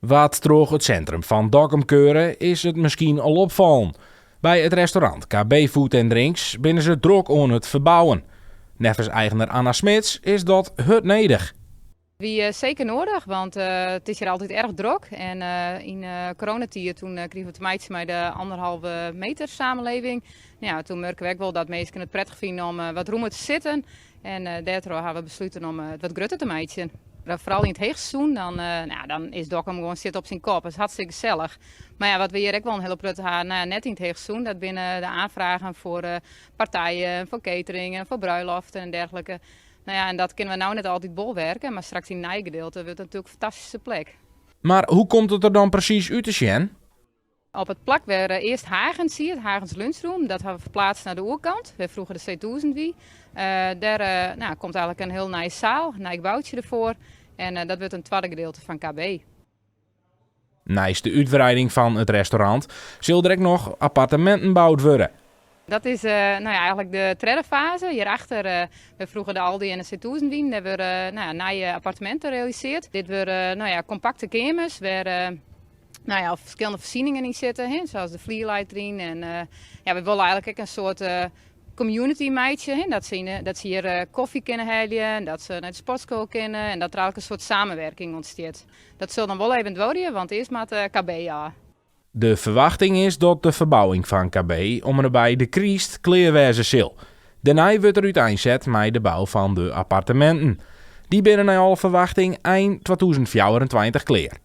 Wa't troch it sintrum fan Dokkum keure, is it miskien al opfallen. By it restaurant KB Food and Drinks binne se drok oan it ferbouwen. Neffens eigener Anna Smits is dat hurd nedich. Wie seker nedich, want it is hjir altyd erch drok. En yn coronatiid toen krigen we te meitsjen mei de anderhalve meter samenleving. Ja, toen murken we ek wol dat minsken it prettich fine om wat rûmer te sitten. En dêrtroch hawwe we besluten om it wat grutter te meitsjen. Foaral yn it heechseizoen, dan, nou, dan is Dokkum gewoan sit op syn kop. It is hartstikke gesellich. Mar ja, wat we hjir ek wol in hiele protte ha, nou ja, net yn it heechseizoen, dat binne de aanfragen foar partijen, foar cateringen, foar bruiloften en dergelijke. Nou ja, en dat kinne we no net altyd bolwerke, mar straks yn it nije gedeelte wurdt it natuerlik in fantastyske plek. Mar hoe komt it der dan presys út te sjen? Op it plak wêr earst Hagens siet, Hagens Lunchroom, dat hawwe we ferpleatst nei de oerkant, wêr froeger de C1000 wie. Dêr nou, komt eigenlik in hiel nije saal, in nij geboutsje derfoar. En dat wurdt in twadde gedeelte fan KB. Neist de útwreiding fan it restaurant sil der ek noch apparteminten boud wurde. Dat is nou ja, eigenlik de tredde faze. Hjirachter, wêr froeger de Aldi en de C1000 wienen, dêr wurde nou ja, nije apparteminten realisearre. Dit wurde nou ja, kompakte keamers wêr nou ja, ferskillende foarsieningen yn sitte, hè, sa as de flier leit deryn. En ja, we wolle eigenlik ek in soart community meitsje, hè, dat se hjir kofje kinne helje, dat se nei de sportskoalle kinne en dat der eigenlik in soart samenwerking ûntstiet. Dat sil dan wol even duorje, want earst moat KB ôf. De ferwachting is dat de ferbouwing fan KB om en by de kryst klear wêze sil. Dêrnei wurdt der úteinset mei de bou fan de apparteminten. Dy binne nei alle ferwachting ein 2024 klear.